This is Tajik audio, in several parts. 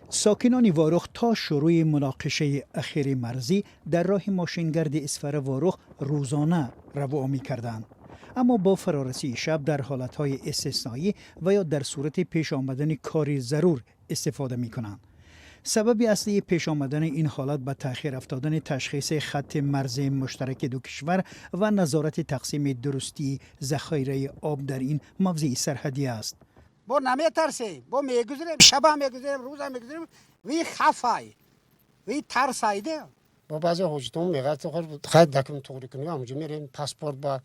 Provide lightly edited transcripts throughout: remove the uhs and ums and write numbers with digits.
Сокинони Ворух то шурӯи муноқишаи ахири марзӣ дар роҳи мошингарди Исфара Ворух рӯзона равуо мекарданд. Аммо бо фарорасии шаб дар ҳолатҳои истисноӣ ва ё дар сурати пеш омадани кори зарур истифода мекунанд. Сабаби аслии пеш омадани ин ҳолат ба таъхир афтодани ташхиси хатти марзи муштараки ду кишвар ва назорати тақсими дурустии захираи об дар ин мавзеи сарҳадӣ аст. Бо наметарсем, бо мегузарем, шаба мегузарем, рӯза мегузарем, ви хафай, ви тарсайде. Бо баъзе ҳоҷатон меғард, хай документ туғри кунем, ҳамунҷо мерем, паспорт ба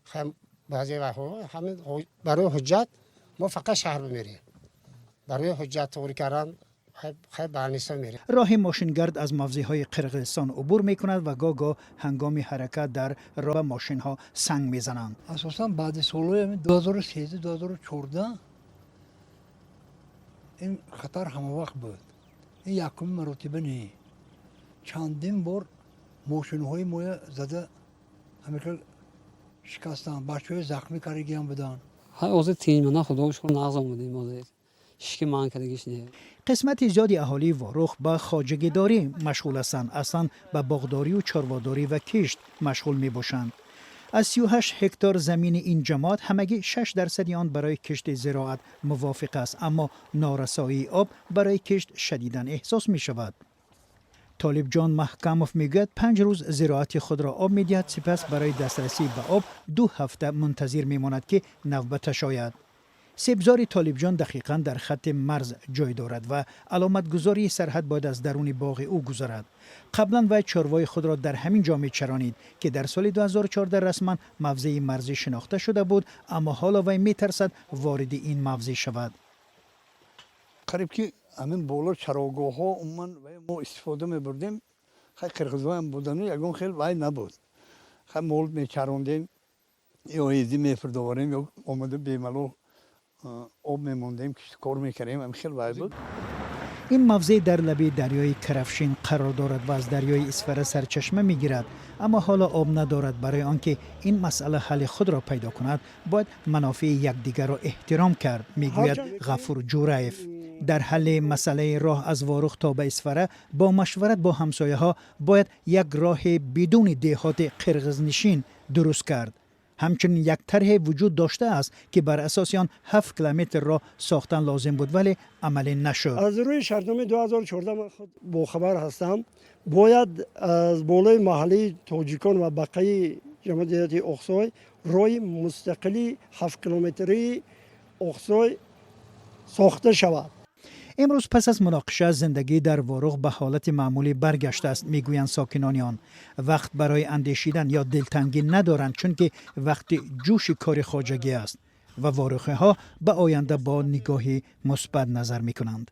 хай, баъзе вақтҳо ҳамин барои ҳуҷҷат мо фақат шаҳр мерем, барои ҳуҷҷат туғри кардан хай больница мерем. Роҳи мошингард аз мавзеъҳои Қирғизистон убур мекунад ва гоҳ-гоҳ ҳангоми ҳаракат дар роҳ ба мошинҳо санг мезананд. Асосан баъди солҳои 2013, 2014 ин хатар ҳамавақт буд. Ин якуми маротиба не, чандин бор мошинҳои моя зада, ҳамин хел шикастанд, бачаҳои захмӣ кардагиам буданд. Ҳозир тинҷмана, худо шукр, нағз омадем. Ҳозир ҳички манъ кардагиш не. Қисмати зиёди аҳолии Ворух ба хоҷагидорӣ машғул ҳастанд. Аслан ба боғдорию чорводорӣ ва кишт машғул мебошанд. Аз 38 ҳектор замини ин ҷамоат ҳамагӣ 6 дарсади он барои кишти зироат мувофиқ аст, аммо норасоии об барои кишт шадидан эҳсос мешавад. Толибҷон Маҳкамов мегӯяд, 5 рӯз зироати худро об медиҳад, сипас барои дастрасӣ ба об 2 ҳафта мунтазир мемонад, ки навбаташ ояд. Себзори Толибҷон дақиқан дар хатти марз ҷой дорад ва аломатгузории сарҳад бояд аз даруни боғи ӯ гузарад. Қаблан вай чорвои худро дар ҳамин ҷо мечаронид, ки дар соли 2014 расман мавзеи марзӣ шинохта шуда буд, аммо ҳоло вай метарсад вориди ин мавзеъ шавад. Қариб ки ҳамин боло чарогоҳҳо умуман мо истифода мебурдем. Хай, қирғизоям будану ягон хел вай набуд. Хай, мол мечарондем ё эзӣ мефирдоворем, ё омада бемалол об мемондем, кор мекардем, ҳамин хел вай буд. Ин мавзеъ дар лаби дарёи Карафшин қарор дорад ва аз дарёи Исфара сарчашма мегирад, аммо ҳоло об надорад. Барои он ки ин масъала ҳалли худро пайдо кунад, бояд манофеи якдигарро эҳтиром кард, мегӯяд Ғафур Ҷураев. Дар ҳалли масъалаи роҳ аз Ворух то ба Исфара бо машварат бо ҳамсояҳо бояд як роҳи бидуни деҳоти қирғизнишин дуруст кард. Ҳамчунин як тарҳе вуҷуд доштааст, ки бар асоси он 7 километр роҳ сохтан лозим буд, вале амалӣ нашуд. Аз рӯи шартномаи 2014 ман худ бохабар ҳастам, бояд аз болои маҳаллаи тоҷикон ва бақаи ҷамоати Оқсой роҳи мустақили 7 километрии Оқсой сохта шавад. Имрӯз пас аз муноқиша зиндагӣ дар Ворух ба ҳолати маъмулӣ баргаштааст, мегӯянд сокинони он. Вақт барои андешидан ё дилтангӣ надоранд, чунки вақти ҷӯши кори хоҷагӣ аст ва ворухиҳо ба оянда бо нигоҳи мусбат назар мекунанд.